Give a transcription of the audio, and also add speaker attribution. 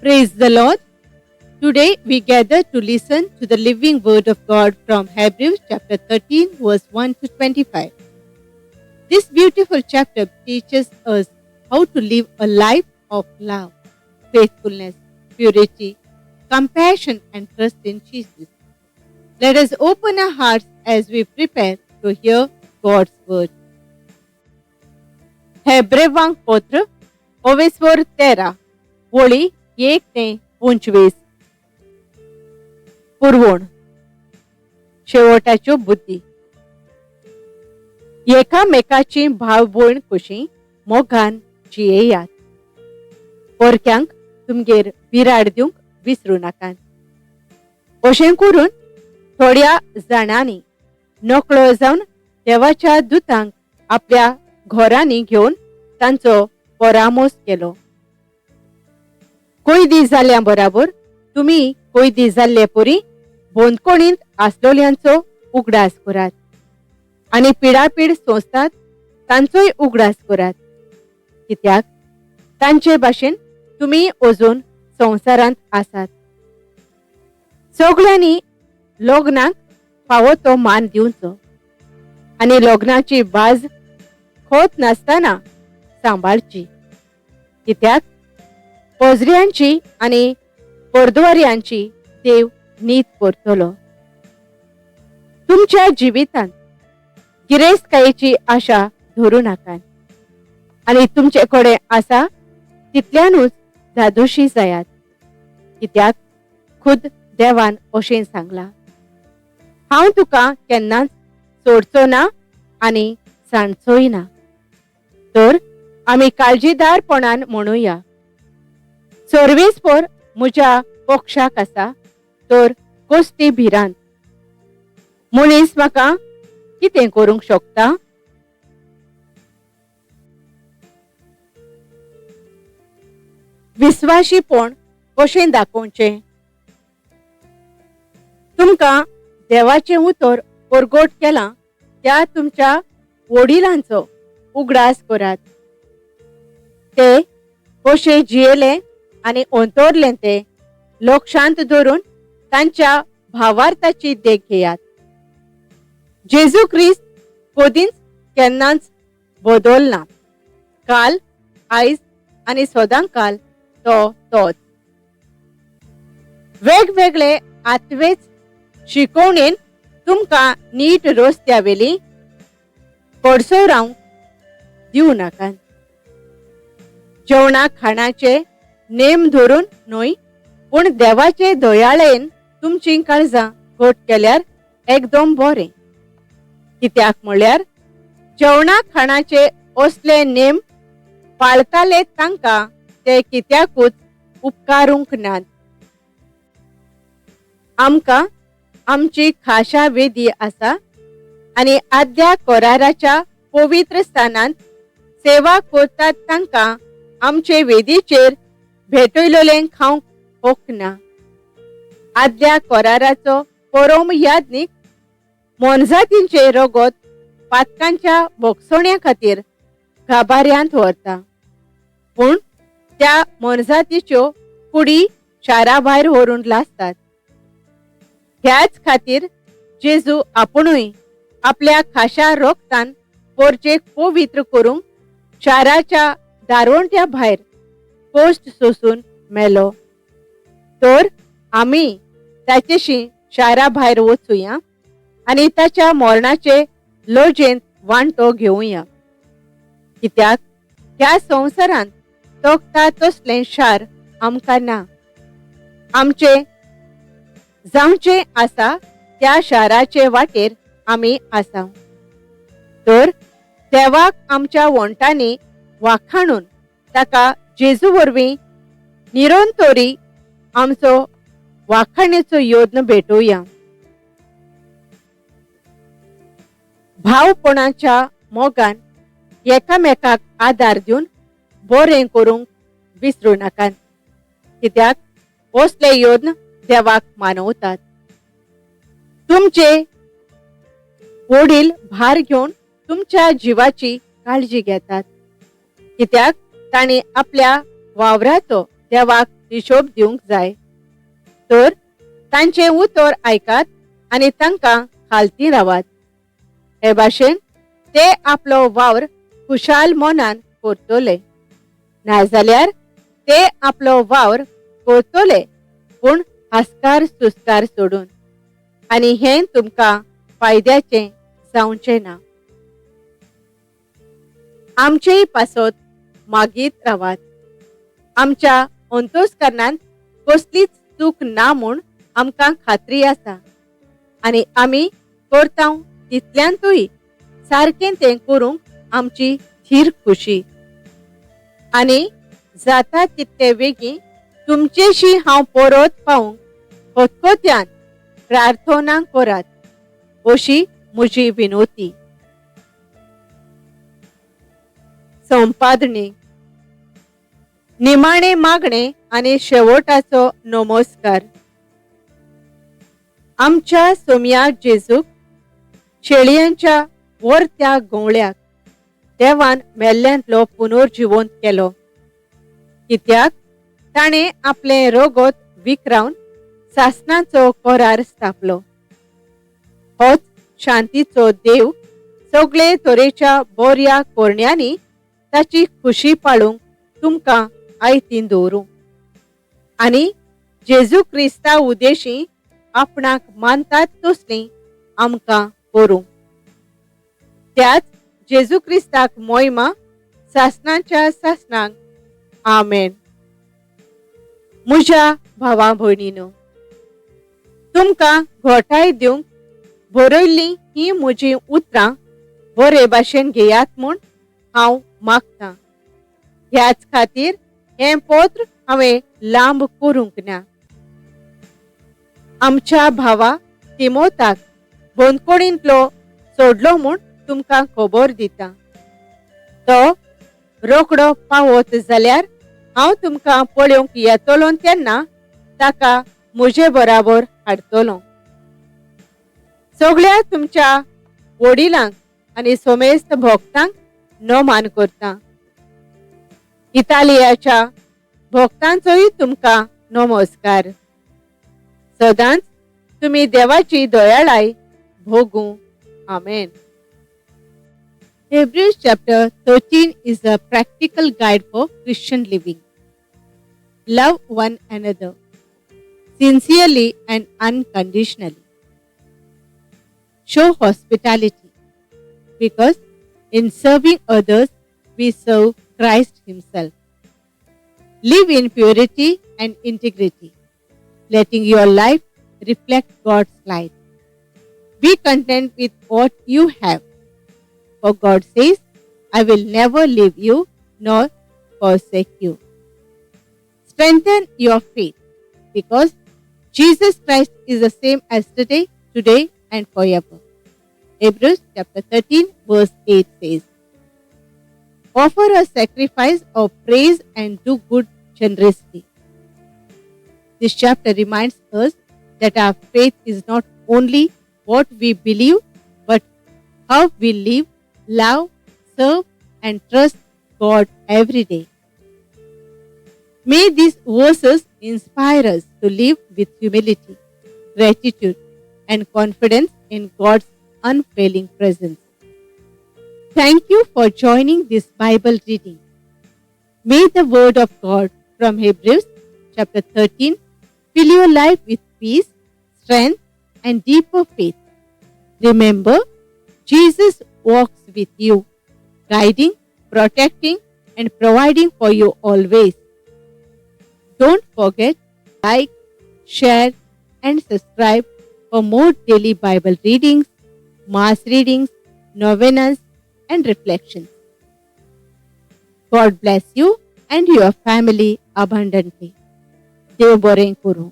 Speaker 1: Praise the Lord. Today we gather to listen to the living word of God from Hebrews chapter 13 verse 1 to 25. This beautiful chapter teaches us how to live a life of love, faithfulness, purity, compassion and trust in Jesus. Let us open our hearts as we prepare to hear God's word. हेब्रेवांक पत्र ओवेस्वर 13 वळी 1 ते 25. पुरवण शेवटाच्यो बुद्धी. एकामेकाची भाव भयण कशी मोगान जियेयात. परक्यांक तुमगेर बिराड दिवंक विसरूं नाकात. अशें करून थोड्या जाणांनी नकळो जावन देवाच्या दुतांक आपल्या घरांनी घेवन तांचो परामोस केलो. कोयदी जाल्या बराबर तुमी कोयदी जाल्ले परी बंदखणींत आसलोल्यांचो उगडास करात आनी पिडापीड सोंसतात तांचोय उगडास करात, कित्याक तांचे भाशेन तुमी अजून संवसारांत आसात. सगळ्यांनी लग्नाक फावो तो मान दिवचो आनी लग्नाची बाज खोत नासतना सांबाळची, कित्याक पजऱ्यांची आनी परद्वाऱ्यांची देव नीत करतलो. तुमच्या जिवितांत गिरेस्तकायेची आशा धरूं नाकात आनी तुमचे कडेन आसा तितल्यानूच धादोशी जायात, कित्याक खुद देवान अशें सांगलां, हांव तुका केन्नाच सोडचो ना आनी सांडचोय ना. तर आमी काळजीदारपणान म्हणुया, सर्वेस्पर म्हज्या पक्षाक आसा, तर कसली भिरांत. मनीस म्हाका कितें करूंक शकता? विस्वाशीपण कशें दाखोवचें? तुमकां देवाचें उतर परगट केलां त्या तुमच्या वडिलांचो उगडास करात. ते कशें जियेले आनी अंतरलें ते लक्षांत धरून तांच्या भावार्थाची देख घेयात. जेजू क्रिस्त कदींच केन्नाच बदलना. काल, आयज आनी सदां काल तो तोच. वेगवेगळे आत्वेच शिकवणेन तुमकां नीट रस्त्या वेली कडसो रावंक दिवं नाकात. जेवणा खाणाचे नेम धरून न्हय, पूण देवाचे दयाळेन तुमची काळजां घट केल्यार एकदम बरें. कित्याक म्हळ्यार जेवणा खाणाचे असले नेम पाळताले तांकां ते कित्याकूच उपकारूंक नात. आमकां आमची खाशा वेदी आसा आनी आद्या कराराच्या पवित्र स्थानांत सेवा करतात तांकां आमचे वेदीचेर भेटयलेलें खावंक हक ना. आदल्या कराराचो परम याज्ञीक मोनजातींचे रगत पातकांच्या भोगसण्या खातीर गाभाऱ्यांत व्हरता, पूण त्या मोनजातीच्यो कुडी शारा भायर व्हरून लासतात. ह्याच खातीर जेजू आपुणूय आपल्या खाशा रोगतान पोरचेक पवित्र करूंक शाराच्या दारवंट्या भायर कश्ट सोसून मेलो. तर आमी ताचेशी शारा भायर वचुया आनी ताच्या मरणाचे लजेंत वांटो घेवया, कित्याक ह्या संवसारांत तोखता तसलें शार आमकां ना. आमचे जावचें आसा त्या शाराचे वाटेर आमी आसा. तर देवाक आमच्या वोंटांनी वाखाणून ताका जेजू वरवीं निरंतरी आमचो वाखाणेचो यत्न भेटोवया. भावपणाच्या मोगान एकामेकाक आदार दिवन बरें करूंक विसरूं नाकात, कित्याक असले यत्न देवाक मानवतात. तुमचे वडील भार घेवन तुमच्या जिवाची काळजी घेतात, कित्याक तांणी आपल्या वावराचो देवाक हिशोब दिवंक जाय. तर तांचें उतर आयकात आनी तांकां खालती रावात. हे भाशेन ते आपलो वावर खुशाल मनान करतले, नाजाल्यार ते आपलो वावर करतले पूण हास्कार सुस्कार सोडून, आनी हें तुमकां फायद्याचें जावचें ना. आमचेय पासत मागीत रावात. आमच्या अंतस्करणांत कसलीच चूक ना म्हूण आमकां खात्री आसा आनी आमी करता तितल्यांतूय सारकें तें करूंक आमची थीर खुशी. आनी जाता तितले वेगीं तुमचेशी हांव परत पावूंक खतखत्यान प्रार्थना करात अशी म्हजी विनोती. संपादणी. निमाणे मागणे आनी शेवटाचो नमस्कार. आमच्या सोम्या जेजूक, शेळयांच्या वरत्या गवळ्याक देवान मेल्ल्यांतलो पुनर्जिवंत केलो, कित्याक ताणें आपलें रगत विकरावन सासणाचो करार स्थापलो. होच शांतीचो देव सगळे तरेच्या बऱ्या करण्यांनी ताची खुशी पाळूंक तुमकां आयतीन दवरूं आनी जेजू क्रिस्ता उदेशी आपणाक मानतात तसलीं आमकां करूं. त्याच जेजू क्रिस्ताक मोयमा सासणाच्या सासणाक. आमेन. म्हज्या भावा भयणीनो, तुमकां घोटाय दिवंक बरयल्लीं हीं म्हजीं उतरां बरे भाशेन घेयात म्हूण हांव मागतां. ह्याच खातीर हें पत्र हांवें लांब करूंक ना. आमच्या भावा तिमोताक बंदखणींतलो सोडलो म्हूण तुमकां खबर दिता. तो रोकडो पावत जाल्यार हांव तुमकां पळोवंक येतलो तेन्ना ताका म्हजे बराबर हाडटलो. सगळ्या तुमच्या वडिलांक आनी समेस्त भक्तांक नमान करता. इतालियाच्या भक्तांचोय तुमकां नमस्कार. सदांच तुमी देवाची दयाळाय भोगूं. आमेन. Hebrews chapter 13 is a practical guide for Christian living. Love one another sincerely and unconditionally. Show hospitality, because in serving others, we serve Christ Himself. Live in purity and integrity, letting your life reflect God's light. Be content with what you have, for God says, I will never leave you nor forsake you. Strengthen your faith, because Jesus Christ is the same as today, today and forever. Hebrews chapter 13 verse 8 says, offer a sacrifice of praise and do good generously. This chapter reminds us that our faith is not only what we believe, but how we live, love, serve, and trust God every day. May these verses inspire us to live with humility, gratitude, and confidence in God's unfailing presence. Thank you for joining this Bible reading. May the Word of God from Hebrews chapter 13 fill your life with peace, strength, and deeper faith. Remember, Jesus walks with you, guiding, protecting, and providing for you always. Don't forget, like, share, and subscribe for more daily Bible readings, Mass readings, novenas, and reflections. God bless you and your family abundantly. Dev बरें करूं.